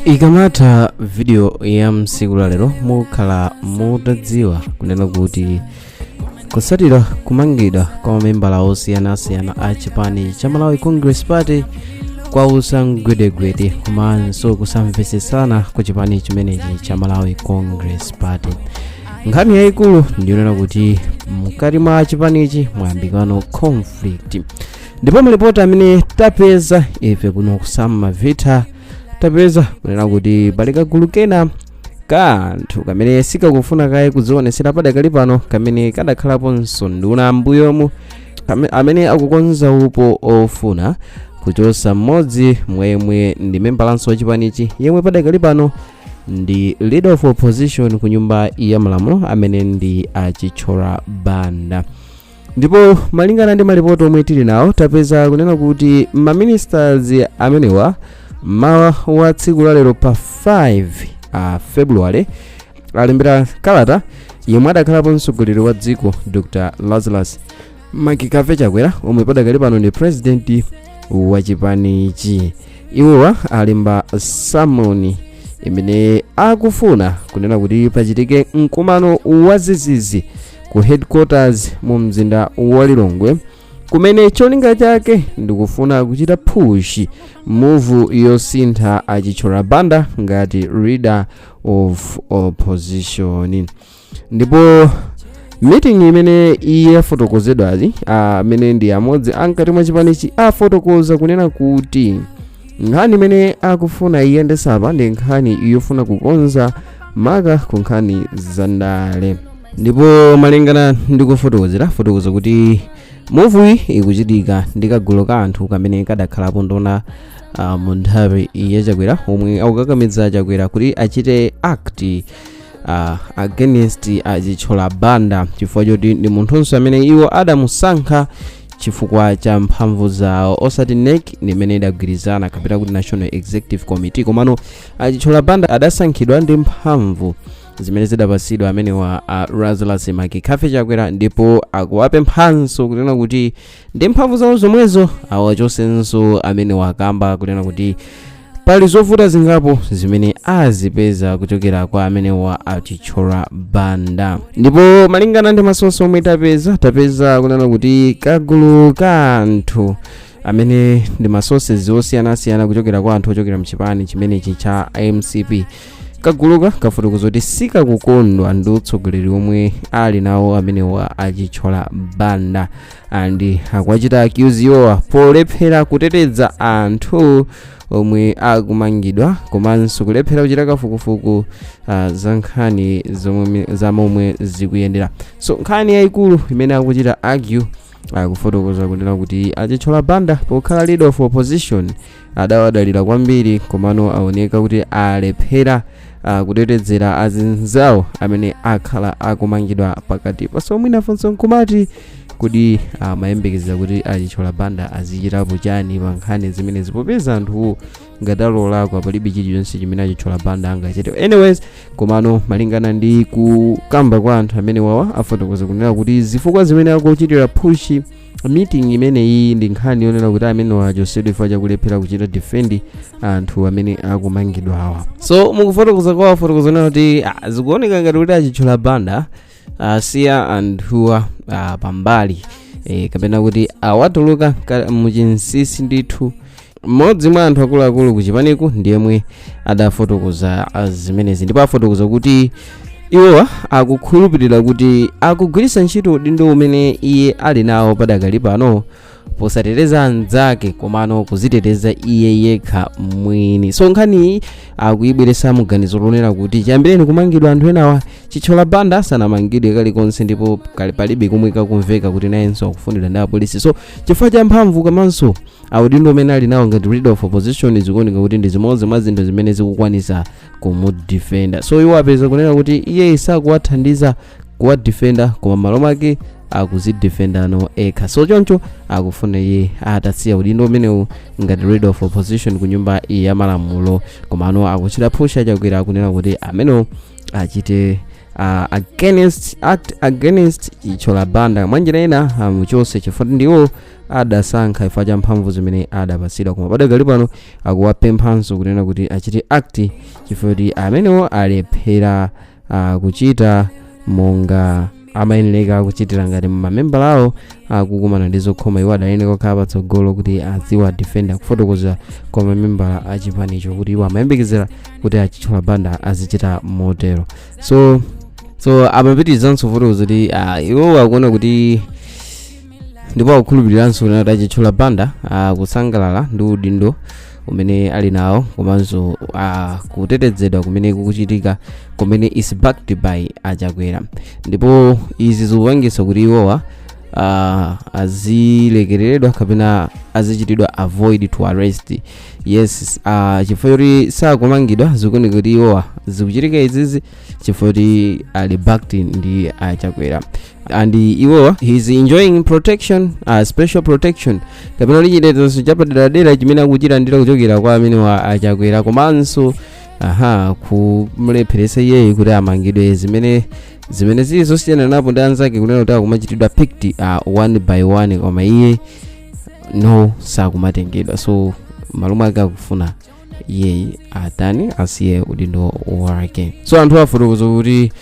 Ikamatha video ya msiku lalero, mukhala mutadziwa kunena kuti kutsatira kumangidwa kwa mamembala osiyanasiyana a chipani cha Malawi Congress Party kwautsa mgwedegwede komanso kusamvetsetsana ku chipani chimenechi cha Malawi Congress Party. Nkhani yayikulu ndiyonena kuti mkati mwa chipanichi mwayambikano conflict, ndipo malipoti amene tapeza ife kuno kusamavita, tapeza kunena kuti pali kagulu kena ka anthu kamene sikakufuna kaye kudzionetsera padakali pano, kamene kadakhalaponso nduna mbuyomu, amene akukonza upo ofuna kuchotsa mmodzi mwa yemwe ndi membalanso wa chipanichi, yemwe padakali pano ndi Leader of Opposition ku Nyumba ya Malamulo, amene ndi a Chithyola Banda. Ndipo malingana ndi malipoti omwe tili nawo, tapeza kunena kuti maministers amenewa mawa wa tsiku lalero pa 5 February alembera kalata yemwe adakhalapo mtsogoleri wa dziko, Dr Lazarus McCarthy Chakwera, omwe padakali pano ndi president wa chipanichi. Iwowa alemba summon imene akufuna kunena kuti pachitike mkumano wazizizi ku headquarters mu mzinda wa Lilongwe, kumene cholinga chake ndikufuna kuchita push move yosintha a Chithyola Banda ngati Leader of Opposition. Ndipo meeting imene iye afotokozedwazi, amene ndi amodzi ankati mwa chipanichi, afotokoza kunena kuti nkhani imene akufuna iyendesapa ndi nkhani yofuna kukonza maka ku nkhani za ndale. Ndipo malingana ndi kufotokozera, fotokoza kuti move ikuchitika ndi kagulu ka anthu kamene kadakhalapo nduna mu nthawi ya Chakwera, omwe akukakamiza Chakwera kuti achite act against a Chithyola Banda, chifukwa choti ndi munthunso amene iwo adamusankha chifukwa cha mphamvu zawo, osati NEC ndimene idagwirizana kapena kuti National Executive Committee, komano a Chithyola Banda adasankhidwa ndi mphamvu zimene zidapasidwa amenewa a Lazarus McCarthy Chakwera. Ndipo akuwapemphanso kunena kuti ndi mphamvu zawo zomwezo awachotsenso amene wakamba kunena kuti pali zovuta zingapo zimene azipeza kuchokera kwa amenewa a Chithyola Banda. Ndipo malingana ndi masource omwe tapeza, tapeza kunena kuti kagulu ka anthu amene ndi masources osiyanasiyana kuchokera kwa anthu ochokera mchipani chimenechi cha MCP, kaguluka kafotokoza kuti sikakukondwa ndi utsogoleri omwe ali nawo amenewa a Chithyola Banda, and akuachita accuse iwowa polephera kuteteza anthu omwe akumangidwa komanso kulephera kuchita kafukufuku za nkhani zomwe za momwe zikuyendera. So nkhani yayikulu imene akuchita argue, akufotokoza kunena kuti a Chithyola Banda pokhala Leader of Opposition adawadalira kwambiri, komano aoneka kuti alephera kutetezera azinzawo amene akhala akumangidwa pakati. So mwina funso nkumati kuti amayembekeza kuti a Chithyola Banda azichitapo chani pa nkhani zimenezi, popeza anthuwo ngati alolakwa palibe chilichonse chimene a Chithyola Banda angachite anyways? Komano malingana ndi kukamba kwa anthu amene wawa, afotokoza kunena kuti zifukwa zimene akuchitira push meeting imeneyi ndi nkhani yonena kuti amene wachotsedwa chifukwa chakulephera kuchita defend anthu amene akumangidwa awa. So mukufotokoza kwawo afotokoza kunena kuti zikuoneka ngati kuti a Chithyola Banda asiya anthuwa pambali, kapena kuti awatuluka muchinsisi ndithu. Mmodzi mwa anthu akuluakulu kuchipaniku ndiyemwe adafotokoza zimenezi, ndipo afotokoza kuti iwowa akukhulupirira kuti akugwiritsa ntchito udindo umene iye ali nawo padakali pano posateteza anzake, komano kuziteteza iye yekha mwini. So nkhaniyi akuyibweretsa muganizo lonena kuti chiyambireni kumangidwa anthu enawa, Chithyola Banda sanamangidwe kalikonse, ndipo kali palibe komwe kakumveka kuti nayenso akufunidwa ndi apolisi. So chifukwa cha mphamvu komanso audindo umene ali nawo ngati Leader of Opposition, zikuoneka kuti ndi zimodzi mwa zinthu zimene zikukwanisa kumudefenda. So iwo apeza kunena kuti iye sakuwathandiza kuwadefenda, koma malo mwake akuzidefendano ekha. So choncho akufuna iye atasiya udindo umenewu ngati Leader of Opposition ku Nyumba ya Malamulo, komano akuchita push a Chakwera akunena kuti amenewo achite Against, act against Chithyola Banda mwanjira ina amuchose chifukwa ndiwo adasankha chifukwa cha mphamvu zimene adapasidwa. Koma padakali pano akuwapemphanso kunena kuti achite act chifukwa kuti amenewo alephera kuchita monga amayenera kuchitira. Ngati mamembala awo akukumana ndi zokhoma, iwo adayenera kukhala patsogolo kuti aziwa defenda. Kufotokoza kwa mamembala a chipanicho kuti iwo amayembekezera kuti aChithyola Banda azichita motero. So amapitirizanso kufotokoza kuti iwo akuona kuti ndipo akukhulupiriranso kuti aChithyola Banda akusangalala ndi udindo umene ali nawo komanso kutetezedwa kumene kukuchitika kumene is backed by aChakwera, ndipo izi zikupangitsa kuti iwowa azilekereredwa kapena azichitidwa avoid to arrest. Yes, chifukwa choti sakumangidwa, zikuoneka kuti iwowa zikuchitika izizi chifukwa choti ali backed ndi aChakwera and iwowa he is enjoying protection, special protection kapena kuti chitetezo chapaderadera chimene akuchilandira kuchokera kwa amene wa aChakwera, komanso aha kumlepheresa iyeyi kuti amangidwe, zimene zili zosiyana napo ndi anzake kunena kuti akumachitidwa picked one by one, koma iye no, sakumatengedwa. So malume ake akufuna iyeyi atani? Asiye udindo wake. So anthu afotokoza kuti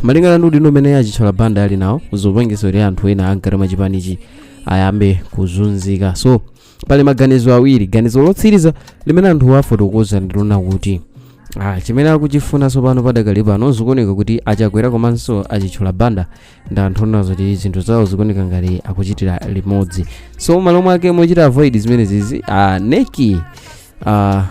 malingana ndi udindo umene aChithyola Banda ali nawo, zopangisa kuti anthu ena ankati mwa chipanichi ayambe kuzunzika. So pali maganizo awiri. Ganizo lotsiriza limene anthu afotokoza ndilona kuti chimene akuchifuna tsopano padakali pano, zikuoneka kuti aChakwera komanso aChithyola Banda ndi anthu ona zoti zinthu zawo zikuoneka ngati akuchitira limodzi. So malo mwake mochita avoid zimenezizi, NEC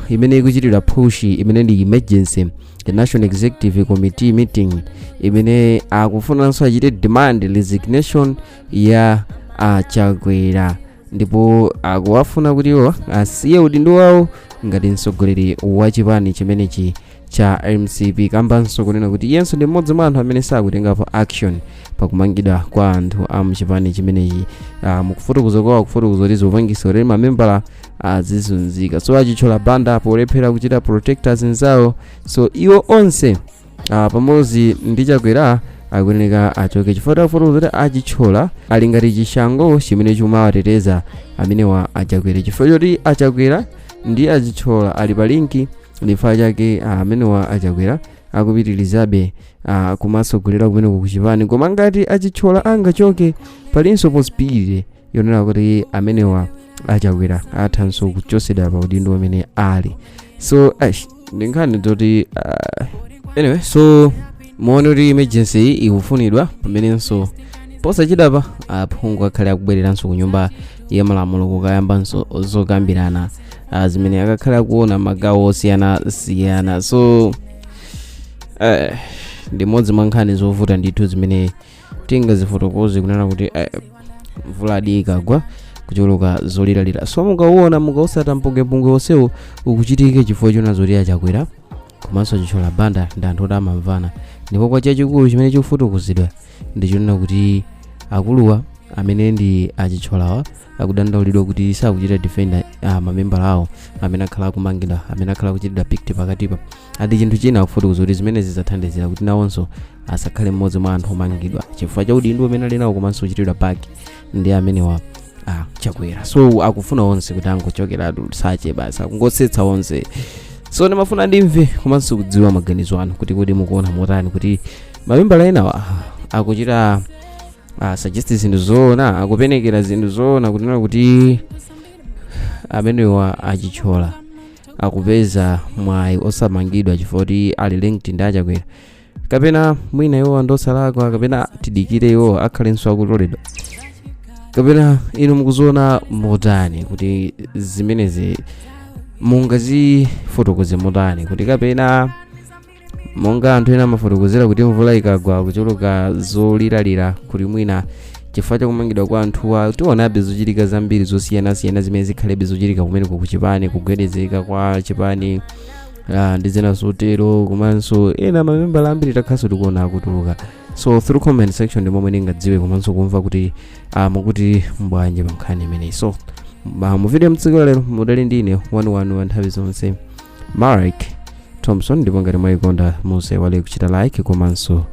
imene ikuchitidwa push, imene ndi emergency, the National Executive Committee meeting, imene akufunanso achite demand resignation ya aChakwera, ndipo akuwafuna kuti iwo asiye udindo wawo ngati mtsogoleri wa chipani chimenechi cha MCP, kambanso kunena kuti iyenso ndi mmodzi mwa anthu amene sakutengapo action pakumangidwa kwa anthu a mchipani chimenechi. Mukufotokoza kwawo kufotokoza kuti zikupangisa kuti mamembala azizunzika. So aChithyola Banda polephera kuchita protect anzawo, so iwo onse pamodzi ndi Chakwera akuyeneka achoke, chifukwa akufotokoza kuti aChithyola ali ngati chishango chimene chimawateteza amenewa aChakwera. Chifukwa choti aChakwera ndi aChithyola ali pa link, chifukwa chake amenewa aChakwera akupitirizabe kumasogolera kumeneko kuchipani. Koma ngati aChithyola angachoke, palinso possibility yonena kuti amenewa aChakwera athanso kuchosedwa pa udindo umene ali. So ash, ndi nkhani zoti anyway, so muone kuti emergency ikufunidwa pamenenso posachedwapa aphungu akhale akubwereranso ku Nyumba ya Malamulo kukayambanso zokambirana zimene akakhale akuona magawo osiyanasiyana. So ndi mmodzi mwa nkhani zovuta ndithu zimene tingazifotokoze kunena kuti mvula ikagwa kuchuluka zoliralira. So mukauona, mukausata mpungwepungwe onsewo ukuchitike chifukwa chona zoti aChakwera komanso Chithyola Banda ndi anthu oti amamvana, ndipo kwa chachikulu chimene chikufotokozedwa ndi chonena kuti akuluwa amene ndi aChithyolawa akudandaulidwa kuti sakuchita defend mamembala awo amene akhala akumangidwa, amene akhala akuchitidwa picked pakatipa. Ati chinthu china akufotokoza kuti zimene zidzathandizira kuti nawonso asakhale mmodzi mwa anthu omangidwa chifukwa cha udindo umene ali nawo komanso kuchitidwa back ndi amenewa Chakwera. So akufuna onse kuti angochokeratu, sache basi, akungosetsa onse. So ndimafuna ndimve komanso kudziwa maganizo anu kuti kodi mukuona motani kuti mamembala enawa akuchita suggest zinthu zoona, akupenekera zinthu zoona kunena kuti amenewa aChithyola akupeza mwayi osamangidwa chifukwa kuti ali linked ndi aChakwera, kapena mwina iwowa ndosalakwa, kapena tidikire iwowa akhalenso akutoledwa, kapena inu mukuziona motani kuti zimenezi mungazifotokoze motani, kuti kapena monga anthu ena amafotokozera kuti mvula ikagwa kuchuluka zoliralira, kuti mwina chifukwa chakumangidwa kwa anthuwa tionabe zochitika zambiri zosiyanasiyana zimene zikhalebe zochitika kumeneko kuchipani, kugwedezeka kwa chipani ndi zina zotero, komanso ena mamembala ambiri takhaso tikuona akutuluka. So through comment section ndi momwe ndingadziwe komanso kumva kuti mukuti mbwanji pa nkhani imeneyi. So mu video mtsiku lero mudali ndine 11 wa nthawi zonse, Mark Thompson, ndipo ngati mwayikonda musaiwale kuchita like komanso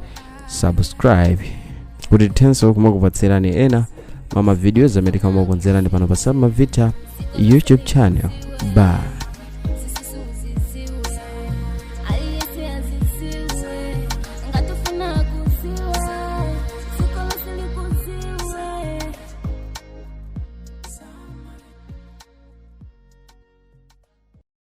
Subscribe kuti tithenso kumakupatsirani ena mwa mavidiyo amene tikamakukonzerani pano pa Sam Mavita YouTube channel. Bye.